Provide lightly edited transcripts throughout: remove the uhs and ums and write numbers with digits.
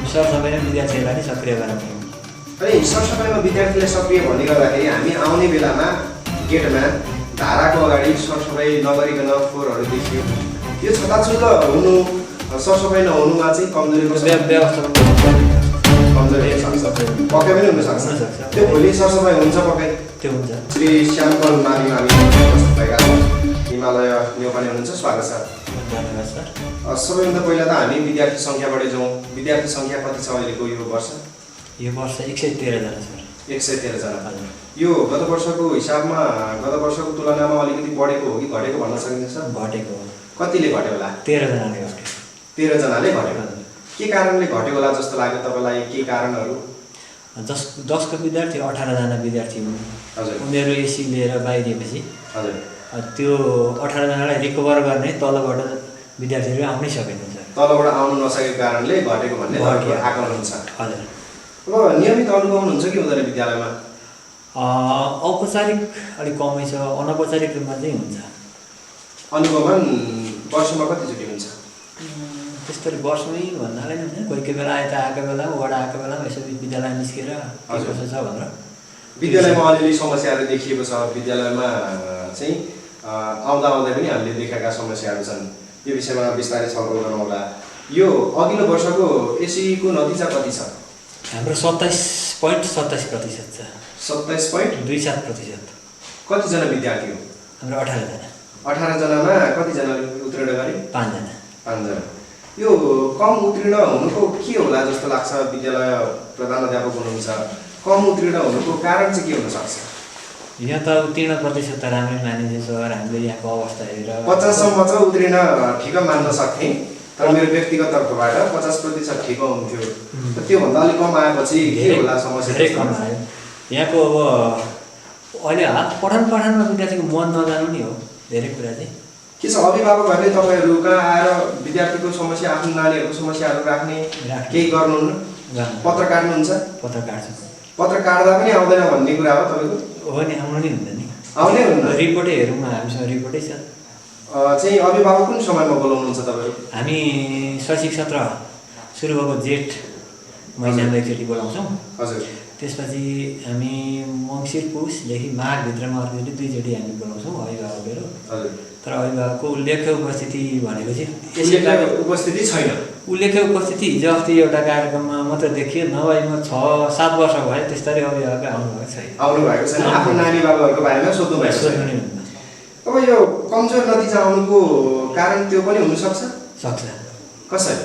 हामी सरसफाइमा विद्यार्थीहरूलाई नि सक्रिय गराउने हो। अनि सरसफाइमा विद्यार्थीलाई सक्रिय भन्ने गर्दाखेरि हामी आउने बेलामा गेटमा धाराको अगाडि सरसफाइ नगरिकन फोहोरहरू देखियो। यो छताछुल्ल हुनु सरसफाइ नहुनुमा चाहिँ कमजोरीको व्यवस्थापन कमजोरी पक्कै पनि हुनसक्छ। त्यो भोलि सरसफाइ हुन्छ पक्कै त्यो हुन्छ। श्री श्यामकल मालीमा हामी उपस्थित भएका छौँ। हिमालय नेपाली हुनुहुन्छ, स्वागत छ। धन्यवाद सर। सबैभन्दा पहिला त हामी विद्यार्थी सङ्ख्याबाटै जाउँ। विद्यार्थी सङ्ख्या कति छ अहिलेको यो वर्ष? यो वर्ष 113 जना सर। 113 जना। यो गत वर्षको हिसाबमा गत वर्षको तुलनामा अलिकति बढेको हो कि घटेको भन्न सकिन्छ सर? घटेको हो। कतिले घट्यो होला? 13 जनाले घट्यो। 13 जनाले घट्यो। के कारणले घट्यो होला जस्तो लाग्यो तपाईँलाई? के कारणहरू? जसको विद्यार्थी 18 जना विद्यार्थी हुन्। हजुर। उनीहरू एसी लिएर बाहिरिएपछि हजुर त्यो 18 जनालाई रिकभर गर्ने तलबाट विद्यार्थीहरू आउनै सकेनन् सर। तलबाट आउनु नसकेको कारणले घटेको भन्ने तपाईँको आकलन छ। हजुर। अब नियमित अनुगमन हुन्छ कि हुँदैन विद्यालयमा? औपचारिक अलिक कमै छ, अनौपचारिक रूपमा चाहिँ हुन्छ। अनुगमन वर्षमा कतिचोटि हुन्छ? त्यस्तरी वर्षमै भन्नाले हुन्छ। कोही कोही बेला यता आएको बेलामा वडा आएको बेलामा यसो विद्यालय निस्केर कसो छ भनेर। विद्यालयमा अलिअलि समस्याहरू देखिएको छ। विद्यालयमा चाहिँ आउँदा आउँदै पनि हामीले देखेका समस्याहरू छन्। यो विषयमा बिस्तारै छलफल गरौँला। यो अघिल्लो वर्षको एसीको नतिजा कति छ? हाम्रो 27.27% छ। 27.27%। कतिजना विद्यार्थी हो? हाम्रो 18 जना। 18 जनामा कतिजना उत्तीर्ण गरे? 5 जना। 5 जना। यो कम उत्तीर्ण हुनुको के होला जस्तो लाग्छ? विद्यालय प्रधानाध्यापक हुनुहुन्छ, कम उत्तीर्ण हुनुको कारण चाहिँ के हुनसक्छ? यहाँ त उत्तीर्ण प्रतिशत त राम्रै मानिन्छ सर। हामीले यहाँको अवस्था हेरेर 50सम्म चाहिँ उत्तीर्ण ठिक मान्न सक्थेँ, तर मेरो व्यक्तिगत तर्फबाट 50% ठिक हुन्थ्यो। त्योभन्दा अलिक कम आएपछि के होला समस्या? धेरै कम आयो। यहाँको अब अहिले पठन पाठनमा विद्यार्थीको मन नजानु नि हो धेरै कुरा चाहिँ। के छ, अभिभावकहरूले तपाईँहरू कहाँ आएर विद्यार्थीको समस्या, आफ्नो नानीहरूको समस्याहरू राख्ने केही गर्नुहुन्न? पत्र काट्नुहुन्छ? पत्र काट्छु। पत्र काट्दा पनि आउँदैन भन्ने कुरा हो तपाईँको? हो नि, आउनु नि हुँदैन नि। आउनै हुन्न। रिपोर्टै हेरौँ न, हामीसँग रिपोर्टै छ। चाहिँ अभिभावक कुन समयमा बोलाउनुहुन्छ तपाईँहरू? हामी शैक्षिक सत्र सुरु भएको जेठ महिनामा एकचोटि बोलाउँछौँ। हजुर। त्यसपछि हामी मङ्सिर पुसदेखि माघभित्रमा अर्कोचोटि 2 चोटि हामी बोलाउँछौँ अभिभावकहरू। हजुर। तर अभिभावकको उल्लेख्य उपस्थिति भनेको चाहिँ उपस्थिति छैन। उल्लेख्य उपस्थिति हिजो अस्ति एउटा कार्यक्रममा मात्र देखियो, नभए म 6-7 वर्ष भयो त्यस्तरी अभिभावक आउनुभएको छैन। आउनुभएको छैन। आफ्नो नानी बाबुहरूको बारेमा सोध्नु भएको छैन। अब यो कमजोर नतिजा आउनुको कारण त्यो पनि हुनसक्छ? सक्छ। कसरी?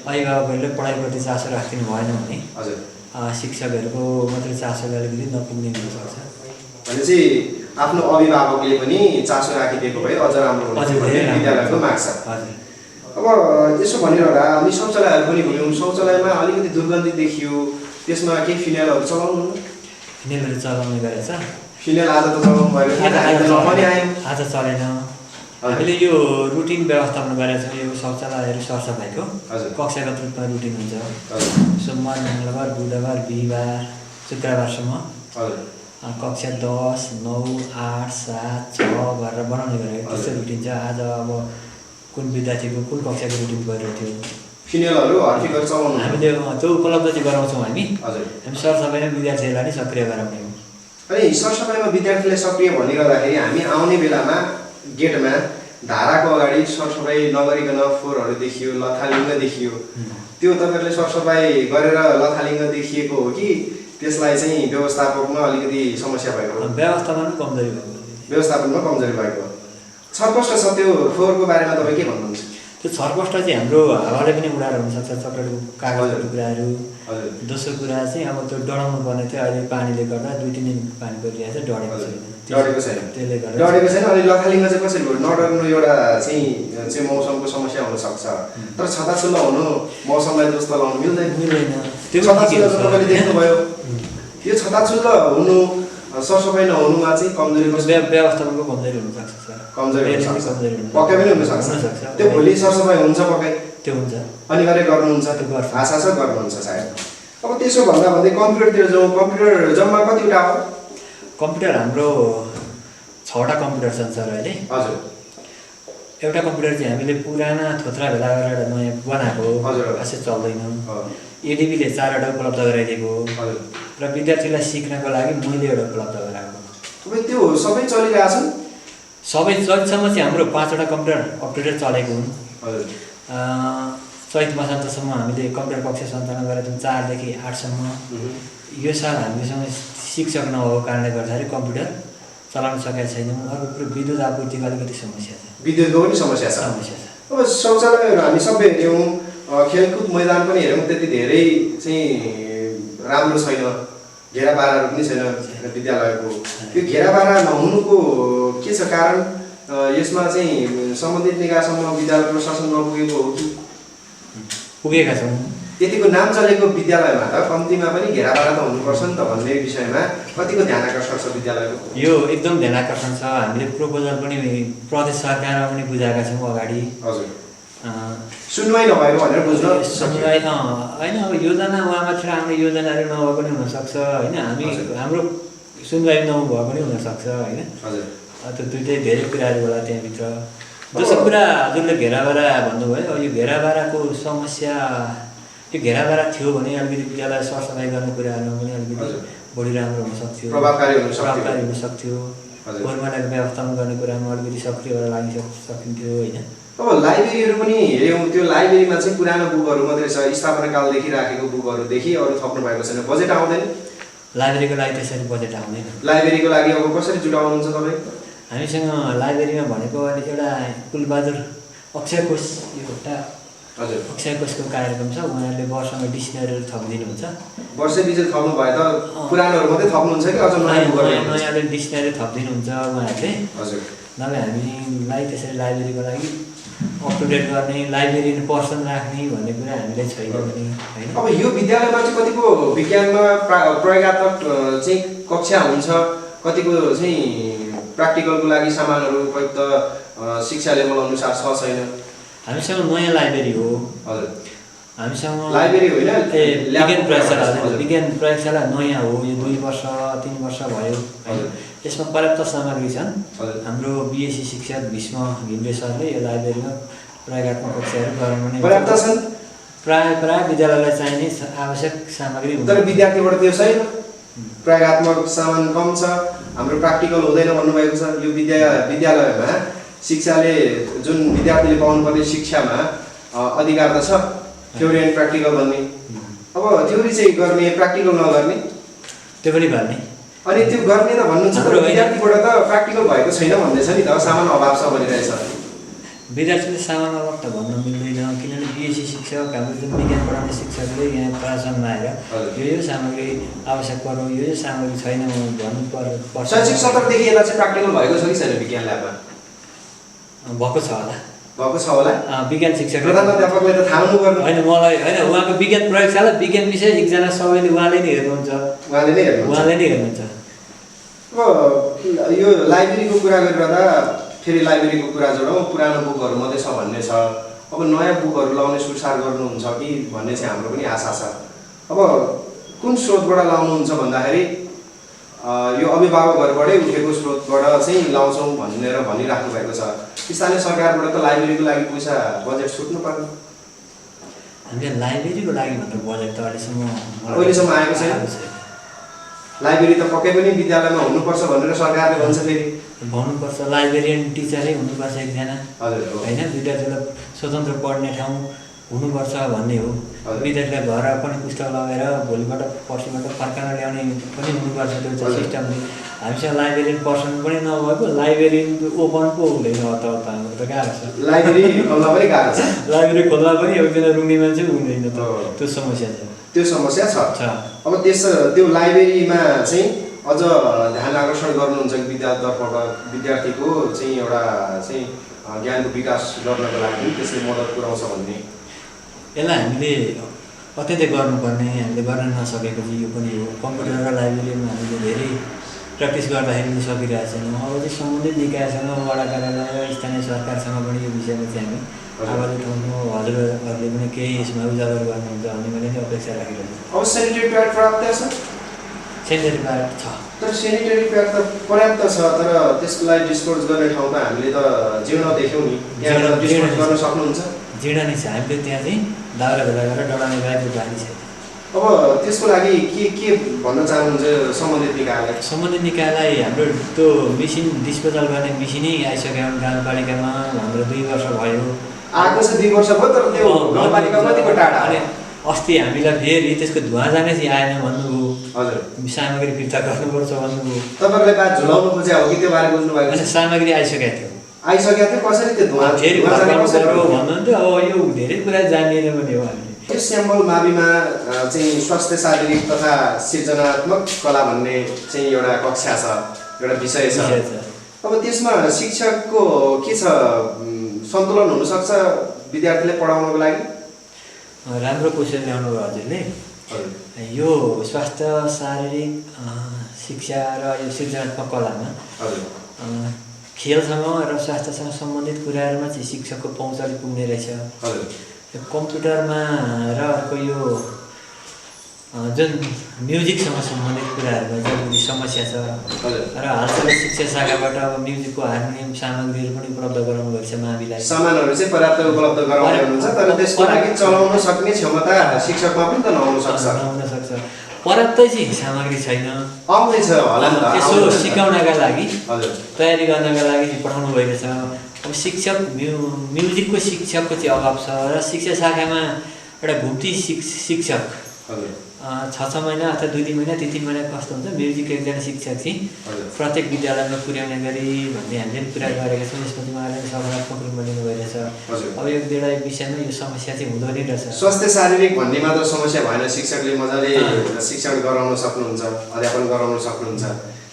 अभिभावकहरूले पढाइप्रति चासो राखिदिनु भएन भने हजुर शिक्षकहरूको मात्रै चासोले अलिकति नपुग्ने हुनसक्छ। भनेपछि आफ्नो अभिभावकले पनि चासो राखिदिएको भए अझ राम्रो हुन्थ्यो भन्ने विद्यालयको माग छ। हजुर। अब यसो भनिरहँदा हामी शौचालयहरू पनि घुम्यौँ। शौचालयमा अलिकति दुर्गन्धी देखियो, त्यसमा केही फिनाइलहरू चलाउनु? फिनाइलहरू चलाउने गरेछ। फिनाइल आज त चलाउनु भएको थिएन, पनि आयो। आज चलेन। हामीले यो रुटिन व्यवस्थापन गरेका छौँ। यो शौचालयहरू सरसफाइको कक्षागत रूपमा रुटिन हुन्छ। सोमबार, मङ्गलबार, बुधबार, बिहिबार, शुक्रबारसम्म कक्षा 10, 9, 8, 7, 6 गरेर बनाउने गरेको त्यस्तो रुटिन छ। आज अब कुन विद्यार्थीको कुन कक्षाको रुटिन गरिरहेको थियो। फिनाइलहरू हर्किकर चलाउनु हामीले त्यो उपलब्ध चाहिँ गराउँछौँ हामी। हजुर। हामी सरसफाइमा विद्यार्थीहरूलाई नै सक्रिय गराउने हो। अनि सरसफाइमा विद्यार्थीलाई सक्रिय भनिरहँदाखेरि हामी आउने बेलामा गेटमा धाराको अगाडि सरसफाइ नगरिकन फोहोरहरू देखियो, लथालिङ्ग देखियो। त्यो तपाईँहरूले सरसफाइ गरेर लथालिङ्ग देखिएको हो कि त्यसलाई चाहिँ व्यवस्थापनमा अलिकति समस्या भएको हो? व्यवस्थापनमा कमजोरी भएको। व्यवस्थापनमा कमजोरी भएको। छरपष्ट छ त्यो फोहोरको बारेमा तपाईँ के भन्नुहुन्छ? त्यो छरपष्ट चाहिँ हाम्रो हावाले पनि उडाएर हुनसक्छ, चक्लेटको कागजको टुक्राहरू। दोस्रो कुरा चाहिँ अब त्यो डढाउनु पर्ने थियो, अहिले पानीले गर्दा 2-3 दिन पानी परिरहेको छ, डढेको छैन। डढेको छैन। त्यसले गर्दा डढेको छैन। अनि लथालिङ्ग चाहिँ कसरी भयो? नडर्नु एउटा चाहिँ मौसमको समस्या हुनसक्छ, तर छताछुल्ल हुनु मौसमलाई दोष लगाउनु मिल्दैन। त्यो छताछुल्ल तपाईँले देख्नुभयो। यो छताछुल्ल हुनु, सरसफाइ नहुनुमा चाहिँ कमजोरी व्यवस्थापनको कमजोरी हुनसक्छ सर। कमजोरी हुनसक्छ, पक्कै पनि हुनसक्छ। त्यो भोलि सरसफाइ हुन्छ पक्कै? त्यो हुन्छ। अनिवार्य गर्नुहुन्छ? त्यो आशा छ गर्नुहुन्छ सायद। अब त्यसो भन्दा भन्दै कम्प्युटरतिर जाउँ। कम्प्युटर जम्मा कतिवटा हो? कम्प्युटर हाम्रो 6वटा कम्प्युटर छन् सर अहिले। हजुर। एउटा कम्प्युटर चाहिँ हामीले पुराना थोत्रा भेला गरेर एउटा नयाँ बनाएको खासै चल्दैन। एडिबीले 4वटा उपलब्ध गराइदिएको र विद्यार्थीलाई सिक्नको लागि मैले एउटा उपलब्ध गराएको। तपाईँ त्यो सबै चलिरहेछन्? सबै चैतसम्म चाहिँ हाम्रो 5वटा कम्प्युटर अप टु डेट चलेको हुन्। चैत मसान्तसम्म हामीले कम्प्युटर कक्षा सञ्चालन गरेका थियौँ 4 देखि 8 सम्म। यो साल हामीसँग शिक्षक नभएको कारणले गर्दाखेरि कम्प्युटर चलाउन सकेका छैनौँ। अर्को कुरो विद्युत आपूर्तिको अलिकति समस्या छ। विद्युतको पनि समस्या छ। अब शौचालयहरू हामी सबै हेऱ्यौँ, खेलकुद मैदान पनि हेऱ्यौँ, त्यति धेरै चाहिँ राम्रो छैन, घेराबाराहरू पनि छैन विद्यालयको। यो घेराबारा नहुनुको के छ कारण? यसमा चाहिँ सम्बन्धित निकायसम्म विद्यालय प्रशासन नपुगेको हो कि? पुगेका छौँ। त्यतिको नाम चलेको विद्यालयमा त कम्तीमा पनि घेराबारा त हुनुपर्छ नि त भन्ने विषयमा कतिको ध्यान आकर्षण छ विद्यालयको? यो एकदम ध्यान आकर्षण छ। हामीले प्रपोजल पनि प्रदेश सरकारमा पनि बुझाएका छौँ अगाडि। हजुर, सुनवाई नभएको भनेर बुझ्न सुनवाई होइन। अब योजना उहाँ मात्र आउने योजनाहरू नभएको पनि हुनसक्छ होइन। हाम्रो सुनवाई नभएको पनि हुनसक्छ होइन। त्यो दुइटै धेरै कुराहरू होला त्यहाँभित्र। दोस्रो कुरा हजुरले घेराबारा भन्नुभयो। यो घेराबाराको समस्या, त्यो घेराबारा थियो भने अलिकति विद्यालय सरसफाइ गर्ने कुराहरूमा पनि अलिकति बढी राम्रो हुनसक्थ्यो, प्रभावकारी हुनसक्थ्यो। फोहोरमैलाको व्यवस्थापन गर्ने कुरामा अलिकति सक्रिय भएर लागि सकिन्थ्यो होइन। अब लाइब्रेरीहरू पनि हेऱ्यौँ, त्यो लाइब्रेरीमा चाहिँ पुरानो बुकहरू मात्रै छ, स्थापना कालदेखि राखेको बुकहरूदेखि अरू थप्नु भएको छैन। बजेट आउँदैन लाइब्रेरीको लागि? त्यसरी बजेट आउँदैन। लाइब्रेरीको लागि अब कसरी जुटाउनुहुन्छ तपाईँ? हामीसँग लाइब्रेरीमा भनेको अहिले एउटा कुलबहादुर अक्षय कोष, यो एउटा अक्षय कोषको कार्यक्रम छ। उहाँहरूले वर्षमा डिक्सनरीहरू थपिदिनुहुन्छ। वर्षै पछि थप्नु भए त पुरानोहरू मात्रै थप्नुहुन्छ कि अझ नयाँले डिक्सनरी थपिदिनुहुन्छ उहाँहरूले? हजुर। नभए हामीलाई त्यसरी लाइब्रेरीको लागि अप टु डेट गर्ने, लाइब्रेरी पर्सन राख्ने भन्ने कुरा हामीलाई छैन पनि होइन। अब यो विद्यालयमा चाहिँ कतिको विज्ञानमा प्रयोगात्मक चाहिँ कक्षा हुन्छ, कतिको चाहिँ प्र्याक्टिकलको लागि सामानहरू उपयुक्त शिक्षा लेभल अनुसार छ छैन? हामीसँग नयाँ लाइब्रेरी हो। हजुर, हामीसँग लाइब्रेरी होइन, विज्ञान प्रयोगशाला। विज्ञान प्रयोगशाला नयाँ हो, यो 2 वर्ष 3 वर्ष भयो। यसमा पर्याप्त सामग्री छन्। हाम्रो बिएससी शिक्षक भीष्म घिम्रे सरले यो लाइब्रेरीमा प्रयोगात्मक कक्षाहरू गराउनु पर्याप्त छन्। प्राय विद्यालयलाई चाहिने आवश्यक सामग्री हुन्छ। तर विद्यार्थीबाट त्यो छैन, प्रयोगात्मक सामान कम छ, हाम्रो प्र्याक्टिकल हुँदैन भन्नुभएको छ। यो विद्यालयमा शिक्षाले जुन विद्यार्थीले पाउनुपर्ने शिक्षामा अधिकार त छ, थ्योरी एन्ड प्र्याक्टिकल भन्ने। अब थ्योरी चाहिँ गर्ने, प्र्याक्टिकल नगर्ने, त्यो पनि गर्ने। अनि त्यो गर्ने त भन्नुहुन्छ, विद्यार्थीबाट त प्र्याक्टिकल भएको छैन भन्दैछ नि त, सामान अभाव छ भनिरहेछ। विद्यार्थीले सामान अभाव त भन्न मिल्दैन, किनभने बिएससी शिक्षक हाम्रो जुन विज्ञान पढाउने शिक्षकले यहाँ प्रशासनमा आएर यो सामग्री आवश्यक पर्यो, यो सामग्री छैन भन्नु पर्छ। शैक्षिक सत्रदेखि यसलाई चाहिँ प्र्याक्टिकल भएको छ कि छैन विज्ञान ल्याबमा? भएको छ होला। भएको छ होला। विज्ञान शिक्षक प्रधानाध्यापकले त थाहा हुनुपर्ने होइन। मलाई होइन, उहाँको विज्ञान प्रयोगशाला विज्ञान विषय एकजना सबैले उहाँले नै हेर्नुहुन्छ। उहाँले नै हेर्नुहुन्छ। अब यो लाइब्रेरीको कुरा गरिरहँदा फेरि लाइब्रेरीको कुरा जोडौँ, पुरानो बुकहरू मात्रै छ भन्ने छ। अब नयाँ बुकहरू लाउने सुरसार गर्नुहुन्छ कि भन्ने चाहिँ हाम्रो पनि आशा छ। अब कुन स्रोतबाट लाउनुहुन्छ भन्दाखेरि यो अभिभावकहरूबाटै उठेको स्रोतबाट चाहिँ लाउँछौँ भनेर भनिराख्नु भएको छ। स्थानीय सरकारबाट त लाइब्रेरीको लागि पैसा बजेट छुट्नु पर्ने। हामीले लाइब्रेरीको लागि भनेर बजेट त अहिलेसम्म आएको छैन। लाइब्रेरी त पक्कै पनि विद्यालयमा हुनुपर्छ भनेर सरकारले भन्छ। फेरि भन्नुपर्छ लाइब्रेरियन टिचरै हुनुपर्छ एकजना। हजुर, होइन, विद्यार्थीलाई स्वतन्त्र पढ्ने ठाउँ हुनुपर्छ भन्ने हो। विद्यार्थीलाई घर पनि पुस्तक लगेर भोलिबाट पर्सिबाट फर्काएर ल्याउने पनि हुनुपर्छ। त्यो सिस्टम हामीसँग लाइब्रेरियन पर्सन पनि नभएको, लाइब्रेरियन ओपन पो हुँदैन। हाम्रो त गाह्रो छ। लाइब्रेरी खोल्न पनि गाह्रो छ। लाइब्रेरी खोल्दा पनि एकजना रुङ्ने मान्छे हुँदैन। त्यो समस्या छ। त्यो समस्या छ। अब त्यो लाइब्रेरीमा चाहिँ अझ ध्यान आकर्षण गर्नुहुन्छ कि विद्यार्थीतर्फबाट विद्यार्थीको चाहिँ एउटा चाहिँ ज्ञानको विकास गर्नको लागि त्यसले मद्दत पुर्याउँछ भन्ने? यसलाई हामीले अत्यन्तै गर्नुपर्ने, हामीले गर्न नसकेको चाहिँ यो पनि हो। कम्प्युटर र लाइब्रेरीमा हामीले धेरै प्र्याक्टिस गर्दाखेरि पनि सकिरहेको छैनौँ। अब चाहिँ सम्बन्धित निकायसँग, वडा कार्यालय, स्थानीय सरकारसँग पनि यो विषयमा चाहिँ हामी आवाज उठाउनु, हजुरहरूले पनि केही यसमा उजागर गर्नुहुन्छ भन्ने मैले नै अपेक्षा राखिरहेको छु। अब सेनिटरी प्याड पर्याप्त छ? सेनिटरी प्याड छ। तर सेनिटरी प्याड त पर्याप्त छ, तर त्यसको लागि डिस्पोज गर्ने ठाउँ त हामीले त जीर्ण देख्यौँ नि, त्यहाँ डिस्पोज गर्न सक्नुहुन्छ? जीर्ण नै छ, हामीले त्यहाँ चाहिँ दाउरा भेला गरेर डढाउने बाहेक बानी छैन। अब त्यसको लागि के भन्न चाहनुहुन्छ सम्बन्धित निकायलाई? सम्बन्धित निकायलाई हाम्रो त्यो मेसिन डिस्पोजल गर्ने मेसिनै आइसक्यो गाउँपालिकामा, हाम्रो 2 वर्ष भयो। आएको छ 2 वर्ष भयो, तर त्यो गाउँपालिका कतिको टाढा? अस्ति हामीलाई फेरि त्यसको धुवा जाने चाहिँ आएन भन्नुभयो। हजुर, सामग्री फिर्ता गर्नुपर्छ भन्नुभयो। तपाईँहरूले बात झुलाउनु खोजे हो कि त्यो बारे बुझ्नु भएको छ? सामग्री आइसकेको थियो। आइसकेको थियो, कसरी त्यो धुवा फेरि भन्नुहुन्थ्यो। अब यो धेरै कुरा जानिएन भने हो हामीले। यो स्याम्पल माविमा चाहिँ स्वास्थ्य शारीरिक तथा सृजनात्मक कला भन्ने चाहिँ एउटा कक्षा छ, एउटा विषय छ। अब त्यसमा शिक्षकको के छ, सन्तुलन हुनसक्छ विद्यार्थीले पढाउनको लागि? राम्रो क्वेसन ल्याउनु भयो हजुरले। यो स्वास्थ्य शारीरिक शिक्षा र यो सृजनात्मक कलामा खेलसँग र स्वास्थ्यसँग सम्बन्धित कुराहरूमा चाहिँ शिक्षकको पहुँच अलिक पुग्ने रहेछ। कम्प्युटरमा र अर्को यो जुन म्युजिकसँग सम्बन्धित कुराहरूमा जरुरी समस्या छ र हालसालै शिक्षा शाखाबाट अब म्युजिकको हार्मोनियम सामग्रीहरू पनि उपलब्ध गराउनु भएको छ माविलाई। सामानहरू चाहिँ पर्याप्त उपलब्ध गराउँदै हुनुहुन्छ, तर त्यसको लागि चलाउन सक्ने क्षमता शिक्षकमा पनि त नहुन सक्छ। पर्याप्तै चाहिँ सामग्री छैन, आउँदैछ होला नि त। यसो सिकाउनका लागि, तयारी गर्नका लागि पठाउनु भएको छ। अब शिक्षक म्युजिकको शिक्षकको चाहिँ अभाव छ र शिक्षा शाखामा एउटा घुम्ती शिक्षक 6 महिना अथवा 2 महिना 3 महिना कस्तो हुन्छ, म्युजिकको एकजना शिक्षक चाहिँ प्रत्येक विद्यालयमा पुर्याउने गरी भन्ने हामीले कुरा गरेका छौँ। यसपछि उहाँले सकारात्मक रूपमा लिनु भइरहेछ। अब 1-1.5 विषयमा यो समस्या चाहिँ हुँदो नै रहेछ। स्वास्थ्य शारीरिक भन्ने मात्र समस्या भएन, शिक्षकले मजाले शिक्षण गराउन सक्नुहुन्छ, अध्यापन गराउन सक्नुहुन्छ,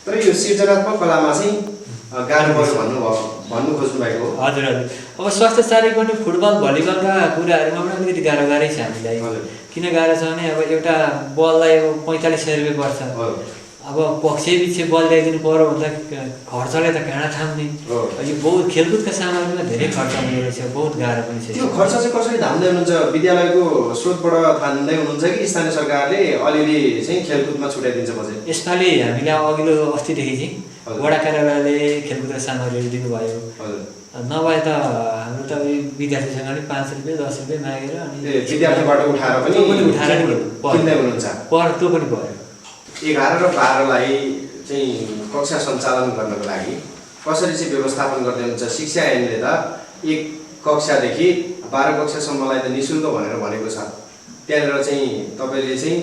तर यो सृजनात्मक कलामा चाहिँ गाह्रो पर्यो भन्नु खोज्नु भएको हो? हजुर हजुर। अब स्वास्थ्य शारीरिक पनि फुटबल भलिबलका कुराहरूमा पनि अलिकति गाह्रै छ हामीलाई। किन गाह्रो छ भने अब एउटा बललाई अब 4500 रुपियाँ पर्छ। अब पक्षै पछि बल ल्याइदिनु पऱ्यो भन्दा खर्चले त काँडा थाम्ने। यो बहुत खेलकुदका सामग्रीमा धेरै खर्च हुने रहेछ, बहुत गाह्रो पनि छ। त्यो खर्च चाहिँ कसरी धान्दै हुनुहुन्छ? विद्यालयको स्रोतबाट थान्दै हुनुहुन्छ कि स्थानीय सरकारले अलिअलि चाहिँ खेलकुदमा छुट्याइदिन्छ बजेट? यसपालि हामीलाई अघिल्लो अस्तिदेखि चाहिँ वडा कार्यालयले खेलकुदका सामग्रीहरू दिनुभयो। नभए त हाम्रो त विद्यार्थीसँग नि 5 रुपियाँ 10 रुपियाँ मागेर अनि विद्यार्थीबाट उठाएर पनि किन्दै हुनुहुन्छ। त्यो पनि पऱ्यो। 11 र 12लाई चाहिँ कक्षा सञ्चालन गर्नको लागि कसरी चाहिँ व्यवस्थापन गर्दै हुनुहुन्छ? शिक्षा ऐनले त 1 कक्षादेखि 12 कक्षासम्मलाई त निःशुल्क भनेर भनेको छ। त्यहाँनिर चाहिँ तपाईँले चाहिँ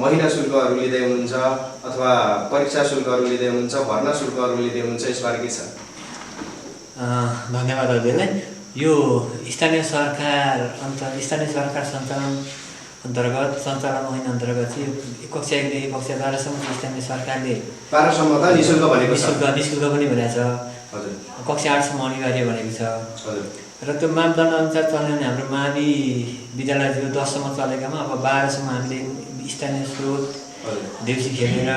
महिना शुल्कहरू लिँदै हुनुहुन्छ अथवा परीक्षा शुल्कहरू लिँदै हुनुहुन्छ, भर्ना शुल्कहरू लिँदै हुनुहुन्छ, यसबारे के छ? धन्यवाद हजुरलाई। यो स्थानीय सरकार सञ्चालन अन्तर्गत चाहिँ कक्षा 1 देखि कक्षा 12 सम्म स्थानीय सरकारले 12 सम्म त निःशुल्क भनेको छ। निःशुल्क पनि भनेको छ। हजुर। कक्षा 8 सम्म अनिवार्य भनेको छ। हजुर। र त्यो मापदण्ड अनुसार चल्ने भने हाम्रो मावि विद्यालय जो 10 सम्म चलेकामा अब 12 सम्म हामीले स्थानीय स्रोत देउसी खेलेर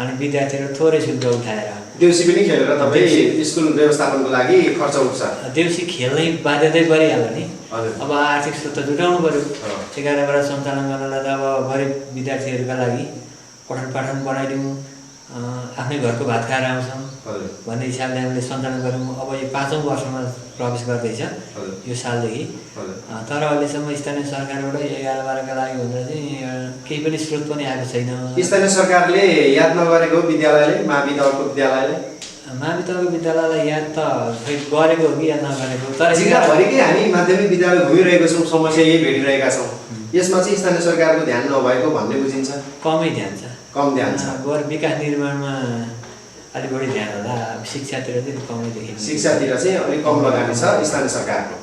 अनि विद्यार्थीहरू थोरै शुल्क उठाएर देउसी पनि खेलेर तपाईँ स्कुल व्यवस्थापनको लागि खर्च उठ्छ। देउसी खेल्नै बाध्यतै परिहाल्यो नि। अब आर्थिक स्रोत त जुटाउनु पऱ्यो। 11 सञ्चालन गर्नलाई त अब गरिब विद्यार्थीहरूका लागि पठन पाठन बनाइदिउँ, आफ्नै घरको भात खाएर आउँछौँ भन्ने हिसाबले हामीले सञ्चालन गऱ्यौँ। अब यो 5औँ वर्षमा प्रवेश गर्दैछ यो सालदेखि। तर अहिलेसम्म स्थानीय सरकारबाट 11-12का लागि भनेर चाहिँ केही पनि स्रोत पनि आएको छैन। स्थानीय सरकारले याद नगरेको विद्यालयले, मावि तहको विद्यालयले? मावि तहको विद्यालयलाई याद त गरेको हो कि याद नगरेको, तर जिल्लाभरिकै हामी माध्यमिक विद्यालय घुमिरहेको छौँ, समस्या यही भेटिरहेका छौँ। यसमा चाहिँ स्थानीय सरकारको ध्यान नभएको भन्ने बुझिन्छ? कमै ध्यान छ। कम ध्यान छ। विकास निर्माणमा अलिक बढी ध्यान होला, शिक्षातिर चाहिँ कमै देखिन्छ। शिक्षातिर चाहिँ अलिक कम लगानी छ स्थानीय सरकारको।